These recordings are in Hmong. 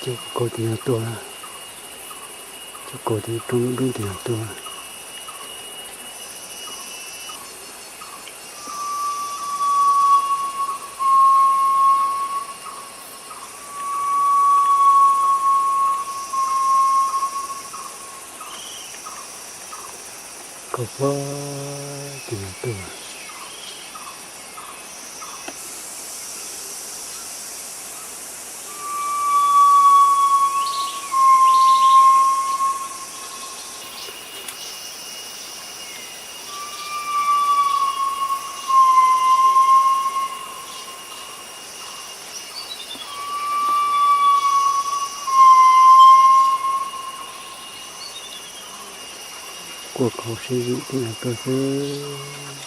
Cov kaus tis yog tuaj, cov kaus tis roob dub tis yog tuaj. Kaus pog tis yog tuaj. Kua kaus sib zim tis yog tuaj xwb.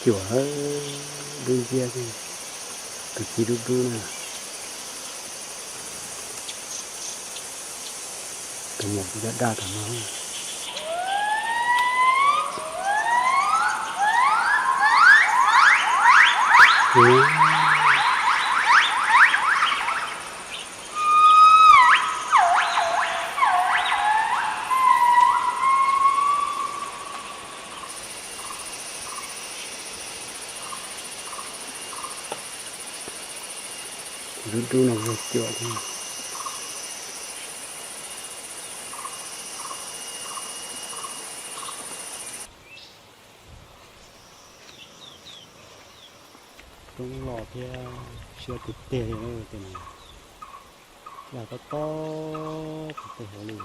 Cuam dub nciab, tus ci dub dub na. Tus muam kuv daj daj tom no. Dub dub no yog cuam thiab. Roob los thiab siab tiag tiag li tus no. Lag tob tob tim tej hauv li.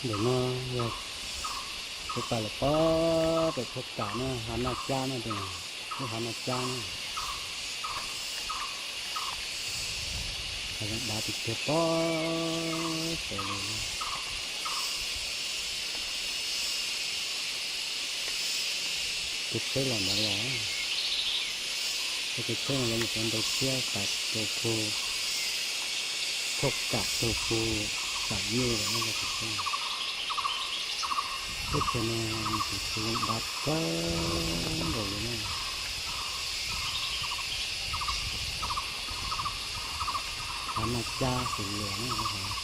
Ntawm no yog kuv pais lawm pob pem Thoj Kam na, hav Naj Cab na, lub hav Naj Cab na. Hav zoov dav tiag tiag pob pem li. Tus tsheb los ntawd los, tus tsheb no lawv mus txog nrau siab tas rau pug, Thoj Kam rau pug Kam Nyuj lawm no tus tsheb. Teb chaws no tus tsheb zoo dav kawg nkaus li na. Hav Naj Cab xws li na.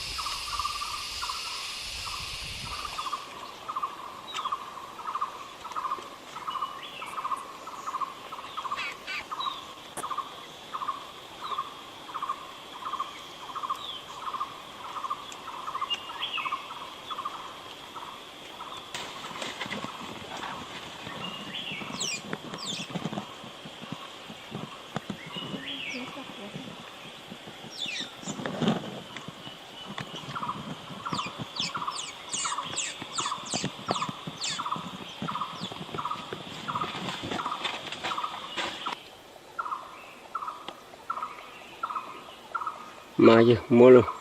Mas yog muab lug